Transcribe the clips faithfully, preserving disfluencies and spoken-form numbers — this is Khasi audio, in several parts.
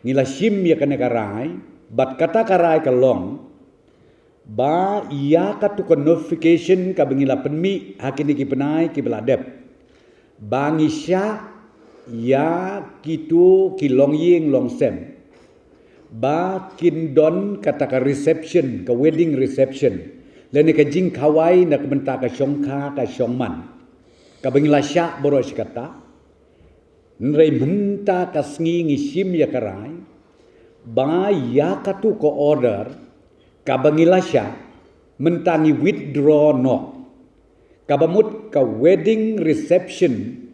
Ngi la shim ïa kane ka rai, bad kata ka rai ka long, ba ïa katu ka notification kaba ngi la pynmih ha kine ki bnai kiba la dep, ba ngi shah ïa kitu ki longïing longsem ba kin don kata ka reception, ka wedding reception, lane ka jingkhawai na ka bynta ka shongkha ka shongman, kaba ngi la shah baroh shi katta. Hynrei mynta ka sngi ngi shim ïa ka rai ba ïa katu ka order kaba ngi la shah, mynta ngi withdraw noh. Kaba mut ka wedding reception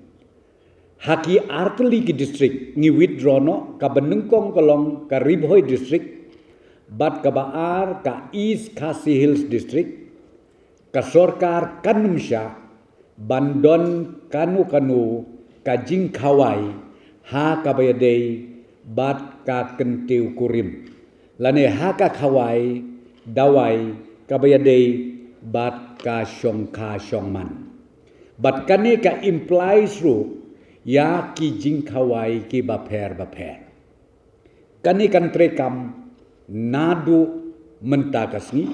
ha ki artylli ki district ngi withdraw noh, kaba nyngkong ka long ka Ri Bhoi District, bad kaba ar ka East Khasi Hills District. Ka sorkar kan ym shah ban don kano kano ka jingkhawai ha kaba ïadei bad ka kyntiew kurim, lane ha ka khawai dawai kaba ïadei bad ka shongkha shongman. Bad kane ka implies ruh ïa ki jingkhawai kiba pher bapher. Kane kan treikam naduh mynta ka sngi,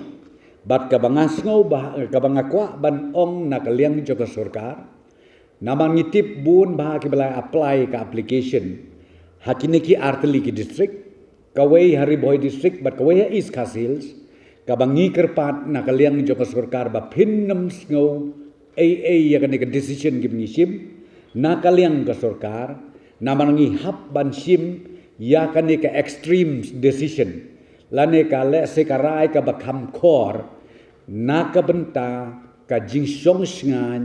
bad kaba nga sngew ba, kaba nga kwah ban ong na ka liang jong ka sorkar, namar ngi tip bun bah kiba la apply ka application ha kine ki artylli ki district, kawei ha Ri Bhoi District bad kawei ha East Khasi Hills. Kaba ngi kyrpad na ka liang jong ka sorkar ba phin nym sngew ei ei ïa kane ka decision kiba ngi shim na ka liang ka sorkar, namar ngi hap ban shim ïa kane ka extreme decision, lane ka lehse ka rai kaba kham khor na ka bynta ka jingshong shngaiñ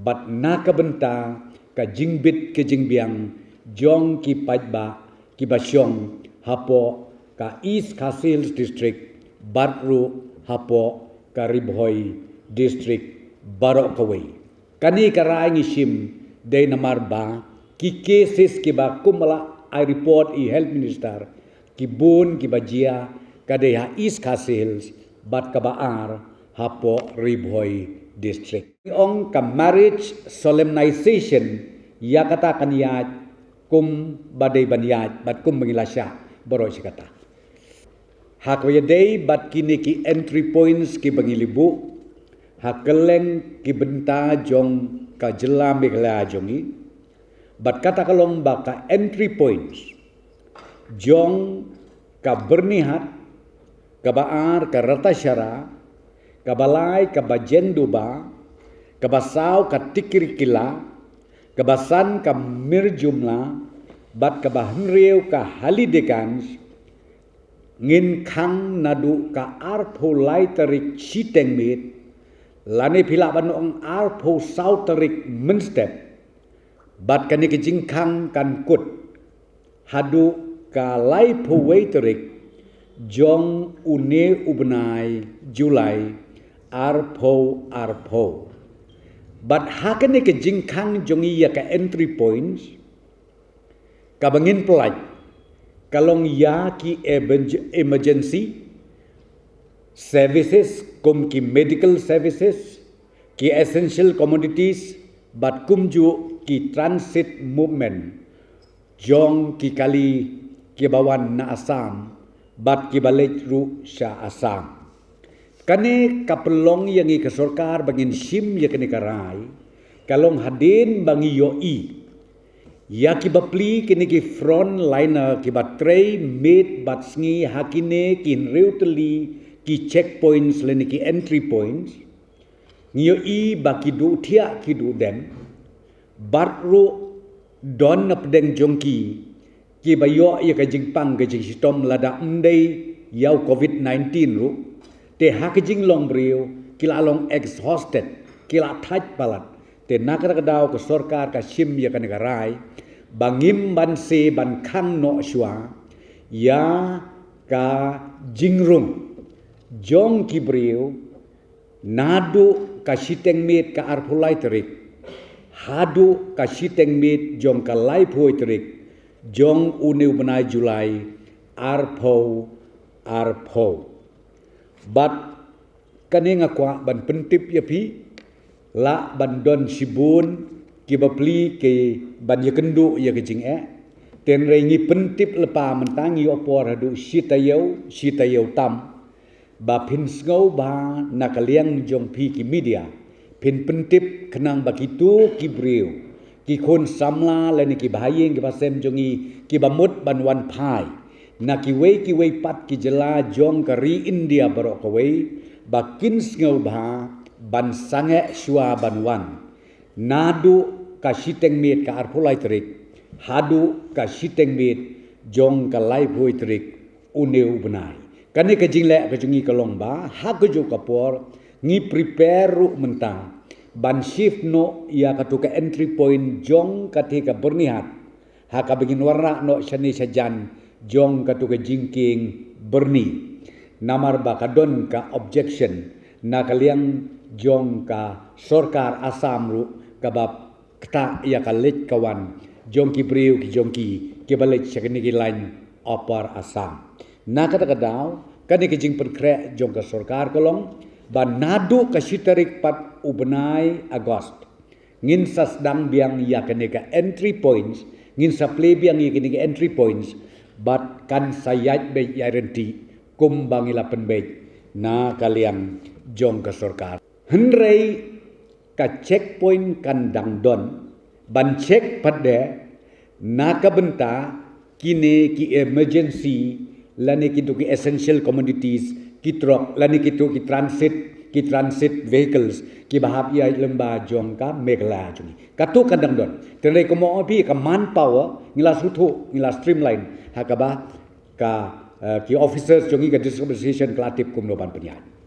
bad na ka bynta ka jingbit ka jingbiang jong ki paidbah kiba shong hapoh ka East Khasi Hills District bad ruh hapoh ka Ri Bhoi District baroh kawei. Kane ka rai ngi shim dei namar ba ki cases kiba kum ba la ai report i Health Minister, ki bun kiba jia, ka dei ha East Khasi Hills bad kaba ar hapoh Ri Bhoi District. Ngi ong ka marriage solemnization, ïa kata kan ïaid kum ba dei ban ïaid bad kum ba ngi la shah baroh shi katta. Ha kaba ïadei bad kine ki entry points kiba ngi la buh ha kylleng ki bynta jong ka jylla Meghalaya jong ngi, bad kata ka long ba ka entry points jong ka Byrnihat, kaba ar ka Ratashahar, kaba lai ka Bajenduba, kaba saw ka Tikrikilla, kaba san ka Mirjumla, bad kaba hynriew ka Halidiganj, ngin khang naduh ka arphew lai tarik Shiteng miet, lane phi lah ban ong arphew saw tarik mynstep, bad kane ka jingkhang kan kut haduh ka laiphew wei tarik jong une u bnai July arphew arphew. Bad ha kane ka jingkhang jong ngi ïa ka entry points, kaba ngin pynlait ka long ïa ki emerg-, emergency services, kum ki medical services, ki essential commodities, bad kumjuh ki transit movement jong ki kali kiba wan na Assam bad kiba leit ruh sha Assam. Kane ka pynlong ïa ngi ka sorkar ba ngin shim ïa kane ka rai, ka long hadien ba ngi ïohi ïa kiba plie kine ki frontliner kiba trei miet bad sngi ha kine ki hynriew tylli ki checkpoints lane ki entry points. Ngi ïohi ba ki duh thiah ki duh dem, bad ruh don na pdeng jong ki kiba ïoh ïa ka jingpang ka jingshitom lada ym dei ïa u covid nineteen ruh, te ha ka jinglong briew ki la long exhausted, ki la thait palat. Te na kata ka daw ka sorkar ka shim ïa kane ka rai ba ngim banse ban khang noh shuwa ïa ka jingrung jong ki briew naduh ka Shiteng miet ka arphew lai tarik haduh ka Shiteng miet jong ka laiphew wei tarik jong une u bnai July arphew arphew. Bad kane nga kwah ban pyntip ïa phi, lah ban don shibun kiba plie ki ban ïakynduh ïa ka jingeh, Tynrai ngi pyntip lypa mynta ngi ïoh por haduh shi taïew, shi taïew tam. Ba phin sngewbha na ka liang jong phi ki media, phin pyntip khnang ba kito ki briew, ki khun samla lane ki bahaïing ki bahasem jong ngi, ki ba mut ban wan phai na kiwei kiwei pat ki jylla jong ka ri India baroh kawei, ba kin sngewbha ban sangeh shuwa ban wan. Naduh ka shiteng miet ka arphew lai tarik haduh ka shiteng miet jong ka laiphew tarik une u bnai. Kane ka jingleh ka jong ngi ka long ba ha kajuh ka por ngi prepare ruh mynta ban shift noh ïa katu ka entry point jong kata ka Byrnihat, ha kaba ngin wanrah noh shane shajan jong katu ka jingkieng Byrni. Namar ba ka don ka objection na ka liang jong ka sorkar Assam ruh, kaba ktah ïa ka leit ka wan jong ki briew ki jong ki, kiba leit sha kine ki lain Upper Assam. Na kata ka daw, kane ka jingpynkhreh jong ka sorkar ka long ba naduh ka shi tarik pat u bnai August, ngin sa sdang biang ïa kane ka entry points, ngin sa plie biang ïa kane ka entry points, bad kan sa ïaid beit ïaid ryntih kumba ngi la pynbeit na ka liang jong ka sorkar. Hynrei ka checkpoint kan dang don ban check pat de na ka bynta kine ki emergency lane kito ki essential commodities, ki truck lane kito ki transit, ki transit vehicles kiba hap ïaid lyngba jong ka Meghalaya jong ngi. Katu kan dang don. Tynrai kumba ong phi ka manpower ngi la sngewthuh, ngi la streamline ha kaba ka, eh, ki officers jong ngi ka District Administration ka la tip kumno ban pynïaid.